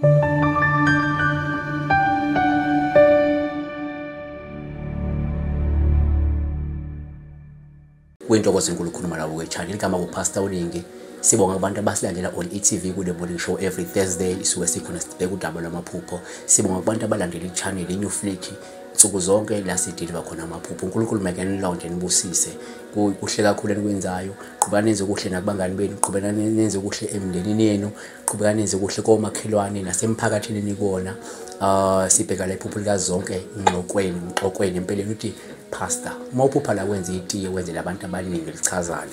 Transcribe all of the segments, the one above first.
Kuyintokozo enkulu ukukhuluma nawe kwe-channel. Igama nguPastor Uningi. Sibonga kubantu abasilandela on e-TV kule morning show every Thursday isuke sikhona sibheka udaba lwamaphupho. Sibonga kubantu abalandela i-channel i-New Flick nsuku zonke la sidiliva khona amaphupho. uNkulunkulu makenilonde nibusise. Kuhle kakhulu enikwenzayo. Qhubekani nenze okuhle nakubangani benu, qhubekani nenze okuhle emndenini yenu, qhubekani nenze okuhle komakhelwane nasemphakathini enikuwona. Sibheka la iphupho likaZonke Ngxokweni, Mxokweni empeleni uthi Pastor, uma uphupha la wenza itiye wenzela abantu abaningi lichazani.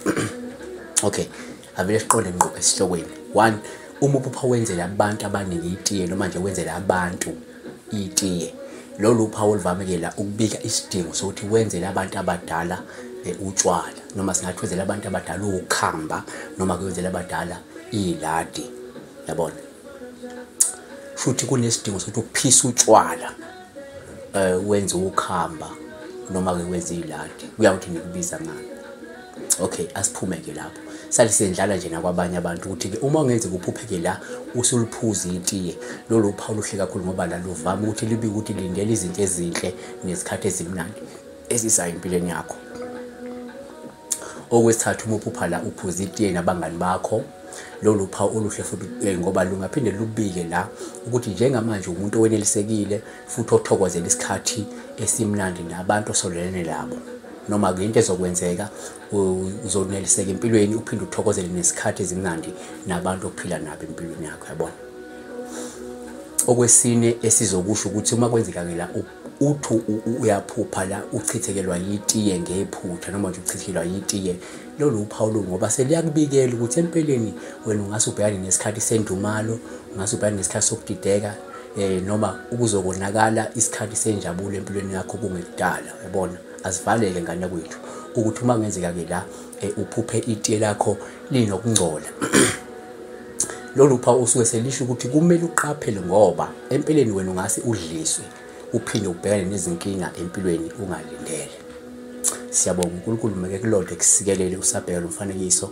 Okay, avele siqonde ngqo esihlokweni. 1, uma uphupha wenzela abantu abaningi itiye noma nje wenzela abantu itiye, lolu uphawu oluvamekela ukubika isidingo sokuthi wenzele abantu abadala utshwala, noma singathi wenzela abantu abadala ukhamba, noma kwenzela abadala iladi, yabona. Futhi kunesidingo sokuthi uphise utshwala, wenze ukhamba noma ke wenze iladi, kuya ukuthi nikubiza ngani. Okay, asiphume ke lapho. Sale sendlala nje nakwabanye abantu ukuthi ke uma ungenzeka uphupheke la usuliphuza itiye, lolu uphawu luhle kakhulu ngoba la luvama ukuthi libike ukuthi lindela izinto ezinhle nezikhathi ezimnandi ezizayo empilweni yakho. Okwesithathu, uma uphupha la uphuza itiye nabangani bakho, lolu phawu oluhle futhi ngoba lungaphinde lubike la ukuthi njengamanje umuntu owenelisekile futhi othokozela isikhathi esimnandi nabantu osondelene nabo, noma ke into ezokwenzeka uzoneliseka empilweni uphinde uthokozele nesikhathi ezimnandi nabantu ophila nabo empilweni yakho, yabona. Okwesine esizokusho ukuthi uma kwenzeka ke la uthi uyaphupha la uchithekelwa yitiye ngephutha noma nje uchithekelwa yitiye, lolu uphawu ngoba seliyakubikela ukuthi empeleni wena ungase ubhekane nesikhathi sendumalo, ungase ubhekane nesikhathi sokudideka, noma ukuzokonakala isikhathi senjabulo empilweni yakho kungekudala, yabona. Asivaleke ngane kwethu ukuthi uma kungenzeka ke la uphuphe itiye lakho linokungcola, lolu phawu usuke selisho ukuthi kumele uqaphele ngoba empeleni wena ungase udliswe uphinde ubhekane nezinkinga empilweni ungalindele. Siyabonga uNkulunkulu meke kulonde kusikelele usabheka lo mfanekiso.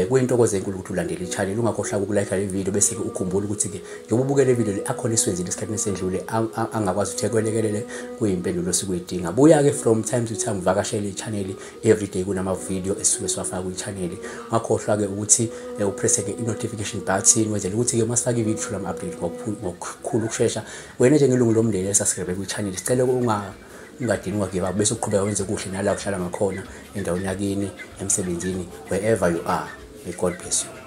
Kuyintokozo enkulu ukuthi ulandele i-channel, ungakhohlwa ukulike le video bese ke ukhumbula ukuthi ke njengoba ubukele le video le akhona eswenzile esikhathini esendlule angakwazi ukuthi ekwelekelele kuyimpendulo osuke. Buya ke from time to time uvakashele i-channel, every day kunama video esisuke siwafaka kwi-channel. Ungakhohlwa ke ukuthi upresse ke i-notification button wenzele ukuthi ke masifaka i-video uthola ama-update ngokukhulu ukushesha. Wena njengelungu lomndeni esubscribe kwi-channel, sicela ungadini ungagive up bese uqhubeka wenze kuhle nala uhlala ngakhona endaweni yakini, emsebenzini, wherever you are. May God bless you.